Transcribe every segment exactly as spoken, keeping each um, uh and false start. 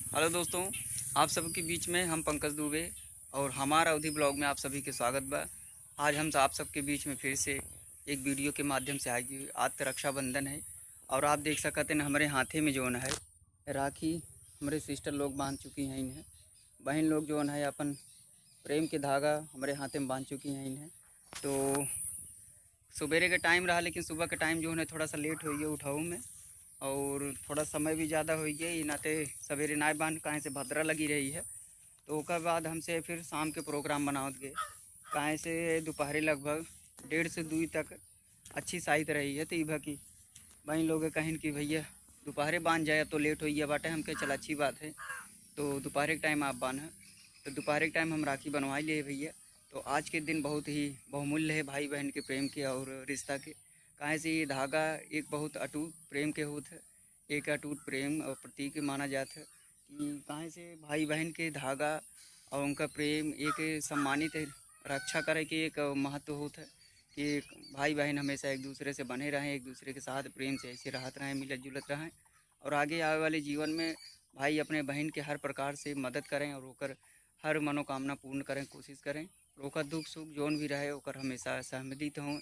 हेलो दोस्तों, आप सबके बीच में हम पंकज दुबे और हमारा अवधी ब्लॉग में आप सभी के स्वागत बा। आज हम आप सबके बीच में फिर से एक वीडियो के माध्यम से आएगी। आज तो रक्षाबंधन है और आप देख सकत हैं हमरे हाथे में जौन है राखी हमरे सिस्टर लोग बांध चुकी हैं। इन्हें बहन लोग जौन है अपन प्रेम के धागा हमरे हाथे में बांध चुकी हैं इन्हें। तो सुबेरे के टाइम रहा, लेकिन सुबह के टाइम जौन है थोड़ा सा लेट होइ गया उठाऊ में और थोड़ा समय भी ज़्यादा होइ गया, ई नाते सवेरे नाय बांध, काहे से भद्रा लगी रही है। तो ओकर बाद हमसे फिर शाम के प्रोग्राम बनावत गए, काहे से दोपहरे लगभग डेढ़ से दुई तक अच्छी साइत रही है। तो ई भा कि बहन लोग कहिन कि भैया दोपहरे बांध जाए, अब तो लेट होइ गया बाटे। हमके चल अच्छी बात है, तो दोपहरे के टाइम आप बांध। तो दोपहरे के टाइम हम राखी बनवाई लिए भैया। तो आज के दिन बहुत ही बहुमूल्य है भाई बहन के प्रेम के और रिश्ता के, काहे से ये धागा एक बहुत अटूट प्रेम के होत है, एक अटूट प्रेम और प्रतीक माना जात है कि काहे से भाई बहन के धागा और उनका प्रेम एक सम्मानित रक्षा करे के एक महत्व होत है कि भाई बहन हमेशा एक दूसरे से बने रहें, एक दूसरे के साथ प्रेम से ऐसे रहत रहें, मिलत जुलत रहें और आगे आवे वाले जीवन में भाई अपने बहन के हर प्रकार से मदद करें और ओकर हर मनोकामना पूर्ण करें, कोशिश करें। ओकर दुख सुख जौन भी रहे ओकर हमेशा सहमति हों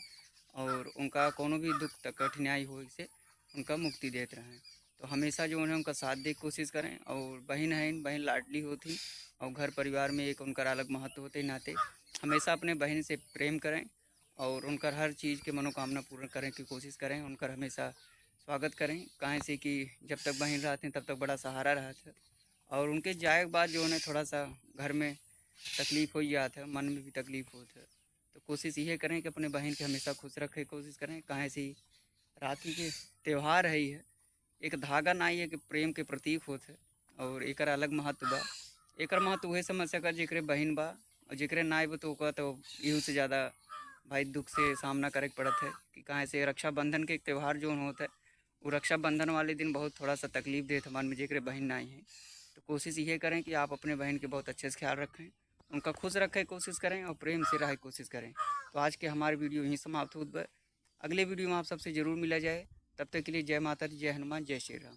और उनका कोनो भी दुख तक कठिनाई हो से उनका मुक्ति देत रहें। तो हमेशा जौन है उनका साथ दे के कोशिश करें और बहन है, बहन लाडली होती और घर परिवार में एक उनका अलग महत्व होते नाते हमेशा अपने बहन से प्रेम करें और उनकर हर चीज़ के मनोकामना पूर्ण करें की कोशिश करें, उनकर हमेशा स्वागत करें। काहे से कि जब तक बहन रहते हैं तब तक बड़ा सहारा रहता है और उनके जाए के बाद जौन है थोड़ा सा घर में तकलीफ हो जात है, मन में भी तकलीफ होत है। तो कोशिश इहे करें कि अपने बहन के हमेशा खुश रखे के कोशिश करें, काहे से राखी के त्यौहार है, ये एक धागा नाई है कि प्रेम के प्रतीक होत है और एकर अलग महत्व बा। एकर महत्व उहे समझ सका जेकरे बहन बा और जेकरे नाई बा तो ओका तो इहू से ज़्यादा भाई दुख से सामना करे के पड़त है कि काहे से रक्षाबंधन के एक त्यौहार जौन होत है वो रक्षाबंधन वाले दिन बहुत थोड़ा सा तकलीफ देत है मन में जेकरे बहन नाई है। तो कोशिश इहे करें कि आप अपने बहन के बहुत अच्छे से ख्याल रखें, उनका खुश रखे के कोशिश करें और प्रेम से रहे के कोशिश करें। तो आज के हमारे वीडियो यहीं समाप्त होत बा। अगले वीडियो में आप सबसे ज़रूर मिला जाए। तब तक के लिए जय माता दी, जय हनुमान, जय श्री राम।